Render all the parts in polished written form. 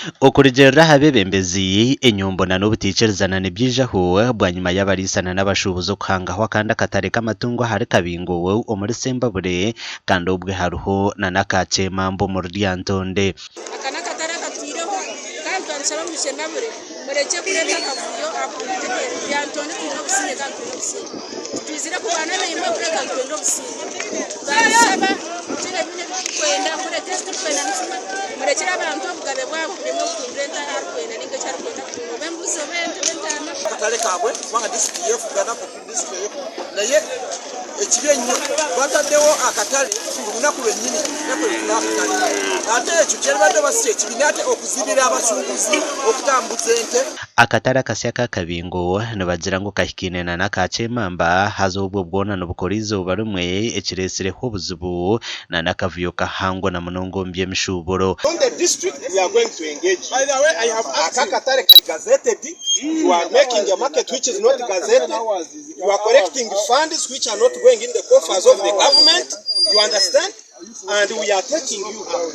Okurugiirira aha beebembezi, enyombo na n'obutaikirizana nibyijaho bwanyima y'abariisa na n'abashuubuzi okuhangaho akandi akatare k'amatungo ahari Kabingo omuri Sembabule kandi obwe hariho na n'aka Kyemamba omuri Lyantonde. Aka n'akatare akatwireho kandi twamushaba ngu Sembabule murekye kureeta akavuyo ahabw'okuba itwe Lyantonde twine obusingye kandi twine obusingye. Titwizire kurwana naimwe kureka nitwenda obusingye. Twamushaba titwine bindi ebi turikwenda kureka eki turikwenda ni kimwe murekyere abantu obugabe bwabo buri omwe kutundira ente ahu arikwenda ninga eki arikwenda kutunda oba embuzi oba ente oba entaama. Akatare kaabwe kubanga disiturikiti yefuga nako disiturikiti eyefuga naye ekibi ennyo bataddewo akatale ku lunaku lwennyini lunaku lwekuna akatale ate ekyo kyalibadde oba si kyekibi naye ate okuzibira abasuubuzi okutambuza ente. Akatare akasya aka Kabingo nibagira ngu kahikaine na n'aka Kyemamba haza obwo bwona nibukora eizooba rimwe ekiretsireho obuzibu na n'akavuyo kahango na munonga omu by'emishuuburo. On the district we are going to engage you. Aka akatare kari gazetted, you are making a market which is not gazetted, you are collecting funds which are not going in the coffers of the government, you understand? And we are taking you up.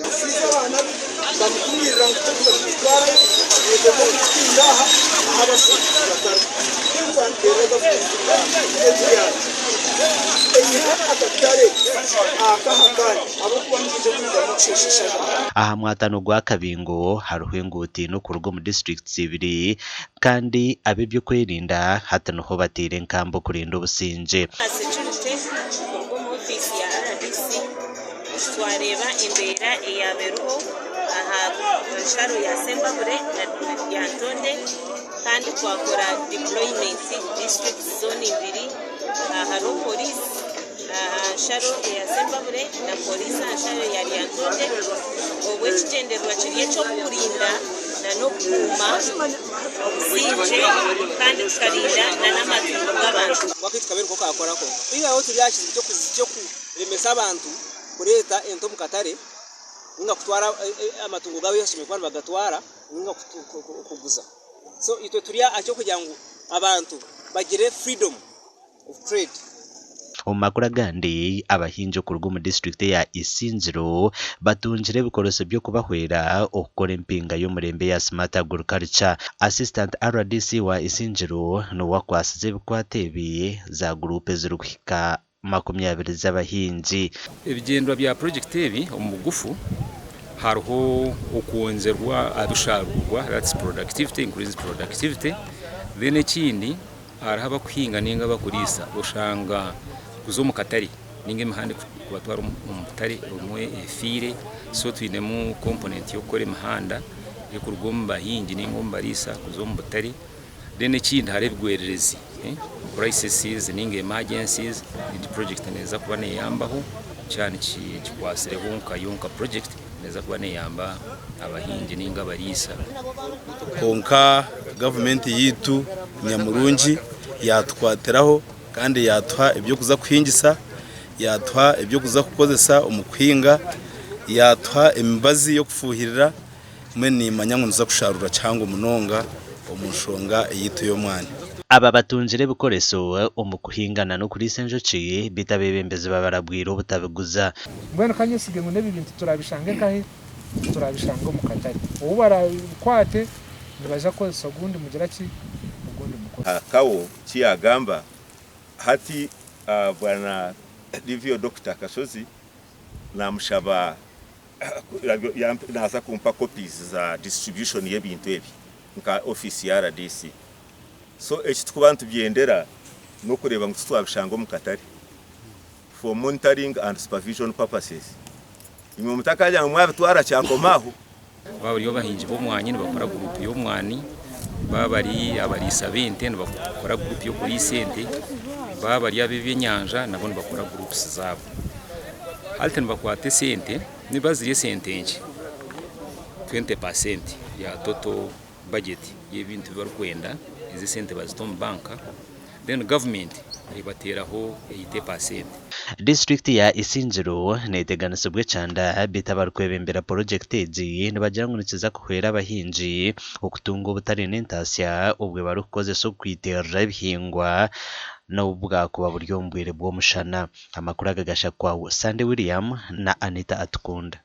Aha mwatano gwa Kabingo hariho enguuto ina okuruga omu disiturikiti ibiri kandi ab'eby'okwerinda hati niho bateire enkambi okurinda obusingye. Ba securite kuruga omu ofiisi ya rdc twareeba embeera eyaaba eriho aha nsharo ya Sembabule na Lyantonde kandi twakora deployment district zoona ibiri hariho poriisi aha nsharo eya Sembabule na poriisi aha nsharo eya Lyantonde obwo ekigyendererwa kiri eky'okurinda n'okukuuma obusingye kandi tukarinda n'amatungo g'abantu. Akaitu kabe niko kakora konka kwihaho turi aha kizibu ky'okuremesa abantu kureeta ente omu katare ninga kutwara amatungo gaabo ahu bashemereire kuba nibagatwara ninga kuguza. So itwe turi aha ky'okugira ngu abantu bagire freedom of trade. Omu makuru agandi, abahingi okuruga omu disiturikiti eya Isingiro batungire ebikoreso by'okubahwera okukora empinga y'omurembe eya Smart Agriculture. Assistant rdc wa Isingiro niwe akwatsize ebikwato ebi za guruupu ezirikuhika 20 z'abahingi. Ebigyendererwa bya purojekiti ebi omu bugufu hariho okwongyerwa aha bisharuurwa that's productivity, increase productivity, then ekindi Hariho abakuhinga ninga abakuriisa oshanga kuza omu katare ninga emihanda ekubatwara omu butare obumwe efiire so twinemu component y'okukora emihanda ekuruga omu bahingi ninga omu bariisa kuza omu butare then ekindi hariho ebigwererezi crises ninga emergencies egi project neeza kuba neyambaho kyaba nikikwasireho nkayo nka project neeza kuba neyamba abahingi ninga abariisa. Kwonka gavumenti yaitu nyamurungi yaatukwatiraho kandi yaatuha eby'okuza kuhingisa, yaatuha eby'okuza kukozesa omu kuhinga, yaatuha emibazi y'okufuuhirira, mbwenu niimanya ngu nituza kusharuura kihango munonga omu nshonga yaitu ey'omwani. Aba batungire ebikoreso omu kuhinga na n'okuriisa enjoki beitu abeebembezi babarabwire obutabiguza. Mbwenu ka nyesige ngu n'ebi bintu turaabishange nkahi? Turaabishanga omu katare. Ou baraabikwate nibaija kukozesa ogundi mugira ki? Ogundi mukono. Kawo ki yagamba hati bwana Livio Dokita Kasozi namushaba naza kumpa copies za distribution y'ebintu ebi nka office ya rdc so eki tukuba nitubyendera n'okureeba ngu titwabishanga omu katare for monitoring and supervision purposes imwe mutakagira ngu mwabitwara kyakoma aho. Baaba bari abahingi b'omwani nibakora guruupu y'omwani, baaba bari abariisa b'ente nibakora guruupu y'okuriisa ente, baaba bari ab'ebyenyanja nabo nibakora guruupusi zaabo. Hati nibakwata esente, niba ziri esente nkye, 20% ya total budget y'ebintu ebi barikwenda, ezo esente bazita omu banka, then gavumenti ebateeraho 80%. Disiturikiti ya Isingiro neteganisibwa ekyanda beitu abarikwebembera purojekiti egi nibagira ngu nikiza kuhwera abahingi okutunga obutare n'entaasya obwe barikukozesa okwiterera ebihingwa n'obu bwakuba buri omu bwire bw'omushana. Amakuru aga gashakwaho Sunday William na Anita Atukunda.